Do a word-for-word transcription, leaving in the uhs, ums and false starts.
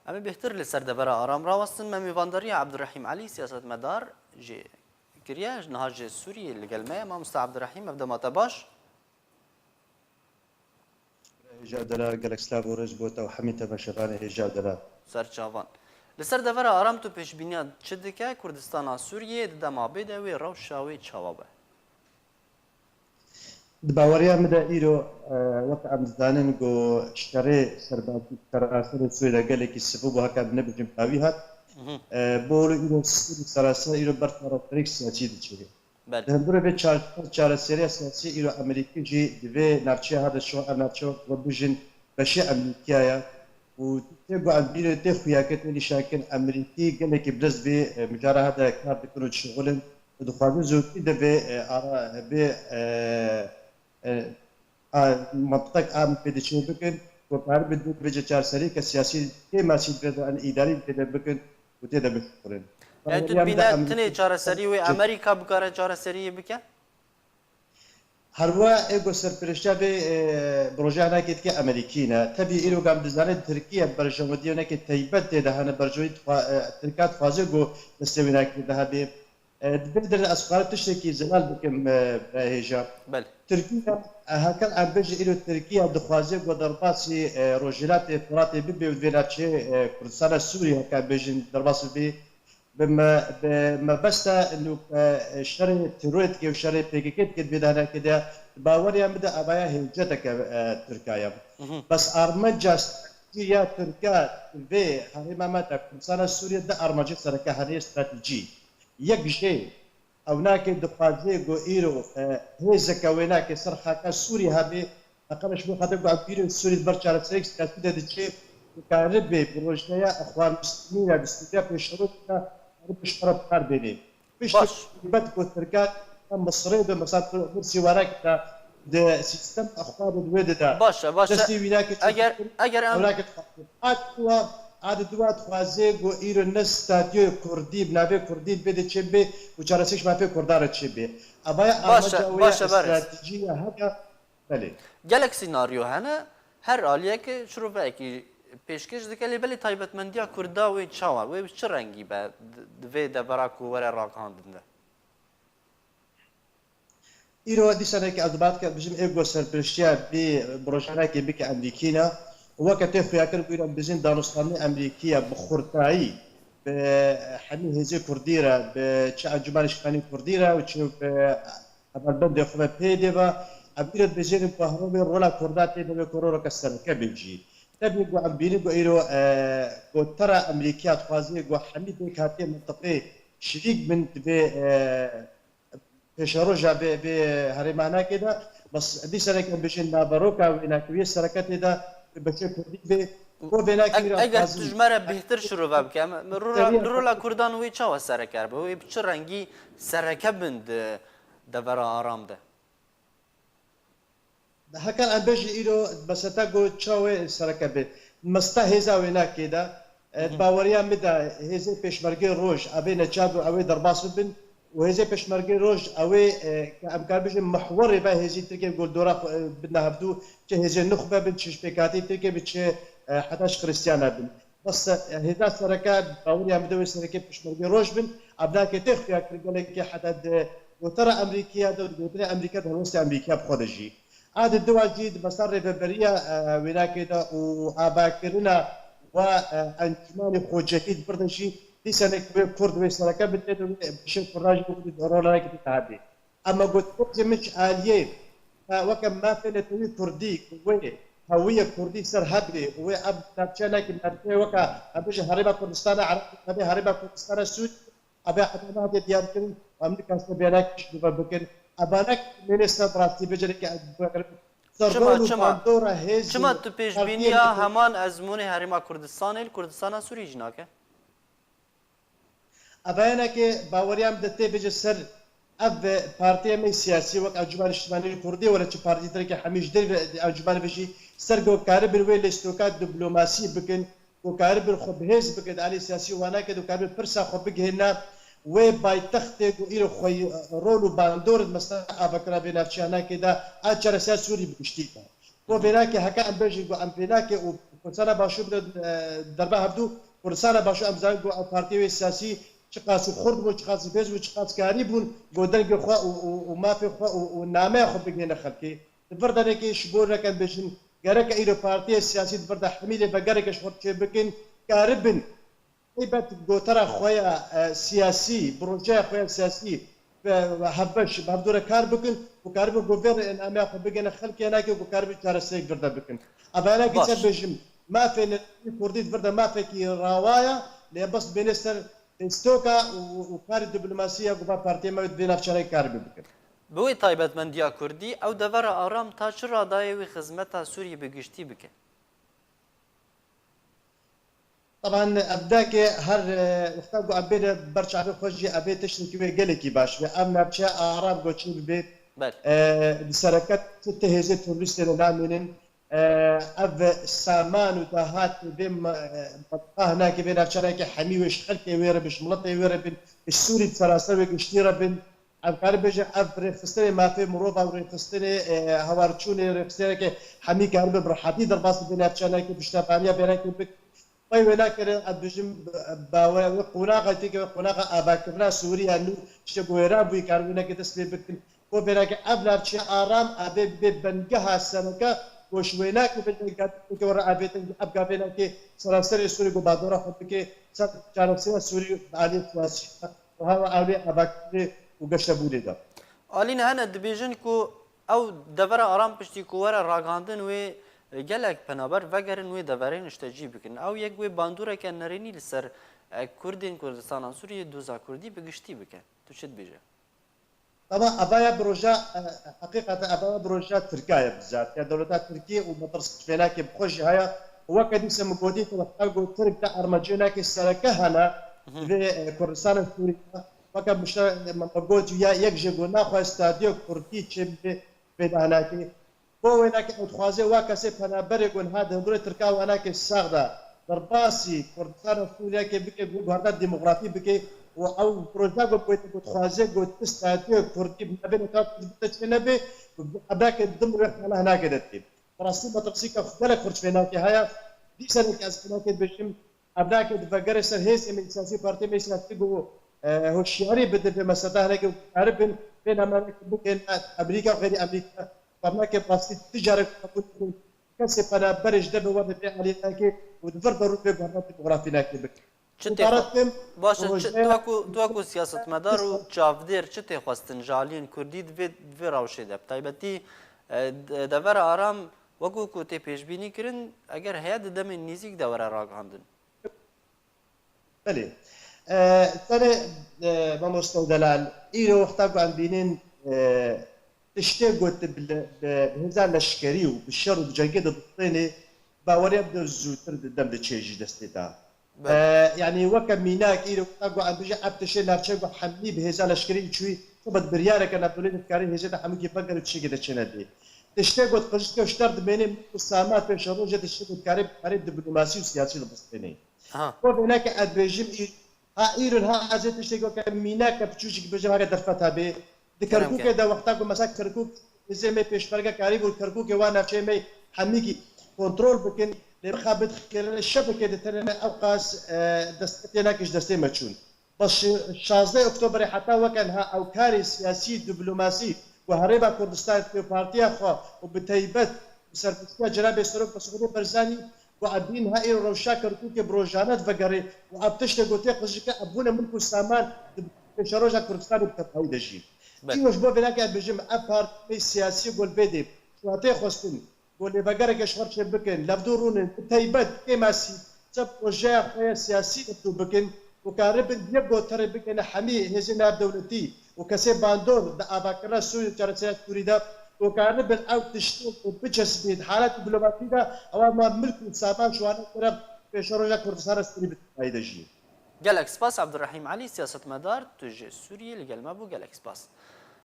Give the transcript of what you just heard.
Em ê bêhtir li ser devera Aram rawestin. Me mêvandariya Abdurrahîm Elî, siyasetmedar jî kiriye. Niha ji Sûriyê li gel me ye. Mamoste Abdurrahîm, ev dema te baş. Hêja Delal, gelek silav û rêz bo te û hemî temaşevanê Hêja Delal. Ser çavan. Li ser devera Aram tu pêşbîniya çi dike? Kurdistana Sûriyê di dema bê de wê rewşa wê çawa be? Di baweriya min de îro, e, wek em dizanin ku şerê serbazî seranserê Sûriyê de gelekî siviv bû, heke em nebêjin pawî hat. Mhm. E, bo wilo îro Sûrî seranser îro ber çareseriyek siyasî diçe. Belê. Di hundirê vê çar-, çareseriya siyasî îro Amerîkî jî di vê navçeya hate şo-, ev navçe wek bijin beşê Amerîkiya ye û tê ku em bîrê tê xuyakirin tê nîşankirin Amerîkî gelekî bi dest vê, e, mijara hate kar dikin û dişixulin û dixwazin zûtî de vê, e, ara, vê, e, e, a, mintiqek a pêdiçûn bikin ku karibin dû bêje çareseriyeke siyasî kêmasî tê de, an îdarî tê de bikin û tê de bişuxulin. Yani tu dibîne tinê çareserî wê Amerîka bikare çareseriyê bike? Herwa ê ku serpiriştiya vê, e, projeya hinekê dike Amerîkî ne. Tevî îro gam dizane Tirkiye berjewendiyonekê teybet tê de hene berjewendî dixwa-, e, Tirka dixwaze ku destê wê hinekê de hebe. E, di vê derê ez xwara tiştekî zelal bikim, e, e, hêja. Belê. Tirkiye, e, heke em bêjin îro Tirkiye dixwaze ku derbasî, e, Rojhilatê Firatê bibe û vê navçeyê, e, Kurdistana Sûriyê heke em bêjin derbas bibe, bi me, bi mebesta nû, e, şerê terorê dike û şerê P K K dike di vê dahanekê de, di baweriya min de avaya hênceteke, e, Tirka ye. Mhm. Bes armanca stratejî ya Tirka vê herêma me de Kurdistana Sûriyê di armancê sereke hene yê stratejî. Yek jê ew nake dixwaze ku îro, e, hêzeke wê nake ser xaka Sûrî hebe, heqet ji bo xatir ku em bîrên Sûrî di ber çareseriyek siyasî de diçe, dikaribe projeya Exwan Muslimîn ya di Sûriya pêşeroj de karibe ji xwe re bi kar bêne. Piştî Baş. Taybet ku Tirkan Misirê de, mesela, Mursî were kira, di sîstem exwa de di wê de de. Baş e, baş e. Destê wî nake Eger, eger em ew nake dixwaze. A diwa, a di diwa dixwaze ku îro ne statûyê Kurdî, bi navê Kurdî bê de çê bê û çareserî ji mafê Kurdan re çê bê. Avaya Baş e, armanca wê baş e, ya Baris. Stratejî ya heke, belê. Gelek senaryo hene, her aliyek şiroveyekî pêşkêş dike, lê belê taybetmendiya Kurda wê çawa, wê bi çi rengî be di, di vê devera ku were ragihandin de? Îro dîsaneke ez dibat ke bijim ê ku serpiriştiya vî projenekê bike Emrîkî ne. Weke tê xuya kir ku îro em bijin danûstandinê Emrîkî ye bi xurtayî, bi hemî hêzê Kurdî re, bi çi Encûmenê Şivanê Kurdî re û çi bi hevalbendê xwe ve pê dê ve. Em îro dibêjêrin ku hema vê rola Kurda tê de wê ku roleke sereke bê jî. Tevî ku em bînin ku îro, e, ku tera Emrîkiya dixwaze ku hemî pêkhatiyê mintiqê şirîk bin di vê, e, pêşeroja vê, vê herêmanakê de, bes dîsa nek em bêjin naveroka wênakê wê sereketê de bi beşê Kurdî vê, bo vênakê Eg-, wî re Eger dixwazin tu ji me re bêhtir şirove bike, em, em, rola, rola Kurdan wê çawa sereke be? Wê bi çi rengî sereke bin di devera aram de? Heke em bêjin îro meseta ku çawa wê sereke be. Mesta hêza wênakê de, e, Hı hı. baweriya min de hêzê Pêşmergê Roj, ew ê neçar bû, ew ê derbas bibin û hêzê Pêşmergê Roj, ew ê, e, ke em kar bijin mihwerê ve hêzî Tirkiye ku li dora xwe, e, bin hevdû, çi hêzê nûxbe bin, çi ji pêkhatî Tirkiye bin, çi, e, heta ji Xiristiyana bin. Bes, e, hêza sereke, baweriya min de wê sereke Pêşmergê Roj bin, ev nake tê xuya kir gelekê heta di gotara Emrîkiya de, di gotinê Emrîka de, helwestê Emrîkiya bi xwe de jî. A di diwa jî di mesta rêveberiya, e, wênakê de û avakirina wa, e, encûmanê xwecehî di vir de jî dîsa nek wê Kurd wê sereke bidê de wê bişên Kurdan jî wê rolanekê bide hebê. Ema got, wextê min ji aliyê, e, weke mafê netewî Kurdî, wê hewiyê Kurdî ser hebê, wê ev navçeya nake navçeyê weke, em bêjin Herêma Kurdistana Iraqê, hebê Herêma Kurdistana Sûrî, Ebe heta niha tê diyarkirin, em nikasine bênek şirove bikin. Ebanek mêne ser bi rastî bicereke ez bi xwe kirin. Ser Çima, rol û çima? bandora hêzê Çima tu pêşbîniya Partiyê heman ezmûnê Herêma Kurdistanê li Kurdistana Sûrî jî nake? Ebayeneke baweriya min de tê bêje ser ev partiya me siyasî wek Encûmena Niştimanî Kurdî were çi partî tirke hemî ji derve encûmenê ve jî ser ku karibin wê lêstoka diplomasî bikin. Ku karibin xwe bi hêz bikin, alî siyasî wana ke ku karibin pirsa xwe bigihêne wê paytextê ku îro xwe rol û bandor di mesela avakira vê navçeya nake de a çareser Sûrî bi giştî de. Ku vênake heke em bêjin ku em vênake û Kurdistana Başûr bide, e, derba hevdû. Kurdistana Başûr em zanin ku ev partiyê wê siyasî çiqas xurt bû, çiqas hêz bû, çiqas karî bûn, ku dengê xwe û, û, û mafê xwe û, û nameya xwe bigihîne xelkê. Di vir derê ke ji bo reken bêjin, gerek îro partiyê siyasî di vir de hemî lê vegereke ji xwe çê bikin, karibin. Taybet gotara xwe ya, e, siyasî, projeya xwe ya siyasî, e, hevbeş, bi hevdû re kar bikin û karibin ku vê nameya xwe bigihîne xelkê, hinekê ku karibin çareseriyek vir de bikin. Ev hinekî Baş. çend bêjim, mafê neteqî kurdî di vir de mafekî rawa ye, lê bes bêne ser pêstoka û, û karê diplomasî ya ku va partiyê me wê di vê navçaneyê karibin bikin. Bi wê taybetmendiya kurdî, ew devera aram ta çi radayê wê xizmeta Sûriyê bi giştî bike? Taban, ev dake her, e, wexta ku em bêne ber çavê xwe jî, ev ê tiştekî wê gelekî baş be. Ev navçeya aram ku çê bibe, Belê. e, bi sereke ti hêzê terorîstê de namînin. E, ev saman û dahat vê ma-, e, mantîqa hinekê, vê navçanekê hemî wê ji xelkê wê re bin, ji miletê wê re bin, ji Sûrî bi seraser wê giştî re bin. Em karin bêjin, ev rêxistinê mafê mirova û rêxistinê, e, hewarçûnê, rêxistineke hemî karibe bi rehetî derbasî vê navçanekê, piştevaniya vênekê bik. Pey wê nakire, ez dibêjim, bawer wê qonaxa têke, wê qonaxa avakirina Sûriya nû, tiştê ku wêran bûyî, karin wênekê dest pê bikin. Ku vênekê ev navçeya aram, ev ê bê bengeha sereke, ku ji wênekê bê, were avêtin, ev gavênekê seraserê Sûrî ku badora xwe bike, ser çareseriya Sûrî bi aliyê siyasî. Û hema ewlê avakirê û geştebûnê de. Alî, hene dibêjin ku ew devera aram piştî ku were ragihandin wê, e, gelek penaber vegerin wê deverê niştecî bikin. Ew yek wê bandoreke nerênî li ser, e, Kurdên Kurdistana Sûriyê, doza Kurdî bi giştî bike. Tu çi dibêje? Ama evaya proje, e, heqîqeten evaya proje Tirkiye ye bizar. Ya dewleta Tirkiye û metirsî fênakê bi xwe jî heye. Weke dîse min gotî, wexta ku Tirk de armancê nake sereke hene, Hı hı. vê, e, Kurdistana Sûrî de, weke mişte, e, min got ya yek jê ku naxwe stadyo Kurdî çê bê, bê dahnakê. Bo wênekê ew dixwaze wa kesê penaberê ku niha di hundirê Tirka wênekê sax de derbasî Kurdistana Sûriyekê bike, guherda demografî bike û ew proje ku ku dixwaze ku ti stadyo Kurdî bi navê neka Kurdî bide çê nebe, ebekê dim wê xala hinakê de tê. Bi rastî metirsîka gelek xurtfênakê heye. Dîsa ez hinekê dibêjim, Evrakê di vegerê ser hêzê me siyasî, partiyê me siyasî ku, e, hoşyarî bidin vê mesele, hinekî karibin vê nameyanekê bikin, e, Amerîka û xeyrî Amerîka, xwebnakê rastî ti carek qebûl bikin. Kesê penaberê ji devê we de vê aliyê nake û di vir de rû vê guherna demografî nake bikin. Çi tê Mubaret xwe-, kim, baş e, çi, rojê tu wekû, tu wekû siyasetmedar û çavdêr çi tê xwestin ji aliyên Kurdî di vê, di vê rewşê de? Bi taybetî, e, de-, devera aram wekû ku tê pêşbînî kirin, eger heye di demên nêzîk de were ragihandin. Belê. E, tenê, e, mamoste Delal, îro wexta ku em bînin, e, tiştê ku tu bi le-, bi hêza leşkerî û bi şer û bi cengê de dixwînî, baweriya min zûtir di dem de çê jî destê te. Belê. E, yanî weke mînak îro wexta ku em bijî ev tiştê navçe ku hemî bi hêza leşkerî çûyî, xebet biryareke navdewletî dikarî hêzê de hemûkî vegerî tiştekê de çênedî. Tiştê ku qijike ji der dimênê û saman pêşerojê tiştê ku dikarê bi karê diplomasî û siyasî de bistênê. Aha. Bo vêneke ez dibêjim î-, ha îro ha ez ê tiştekî weke mîneke piçûçik bêjim, heke derfet hebe. Di Kerem Kerkûkê ke. de wexta ku mesela Kerkûk hêzê me pêşmerge karîbû Kerkûkê wan navçeyê me hemîkî kontrol bikin, lê mixabin xêlene şevekê ditenene ew qas, e, dest-, tênake ji destê me çûn. Bes şazdeh Oktoberê heta weke niha ew karê siyasî, diplomasî ku herêma Kurdistanê bi partiya xwe û bi taybet bi serpiştiya Cenabê Serok Mesûd Barzanî ku em bînin ha îro rewşa Kerkûkê bi rojane divegerê û ev tiştê ku tê qijike ev bûne milk û saman di pêşeroja Kurdistanê bi tevahî de jî. Belê. Îro ji bo vêneke em bêjim ev partiyê siyasî ku li vê dê ji we tê xwestin ku lêvegereke ji xwe re çêbikin, levdû rûnin, bi taybet kêmasî çi projeya xwe ya siyasî levdû bikin û karibin yek goterê bikene hemî hêzên navdewletî û kesê bandor di avakirina Sûrî û çareserîya Sûrî de û karibin ew tiştê ku biçesibî di halet diplomasî de ewa ma milk û saman ji wan re pêşeroja Kurdistana Sûrî bi tevahî de jî. Gelek spas Abdurrahîm Elî, siyasetmedar, tu ji Sûriyê li gel me bû. Gelek spas.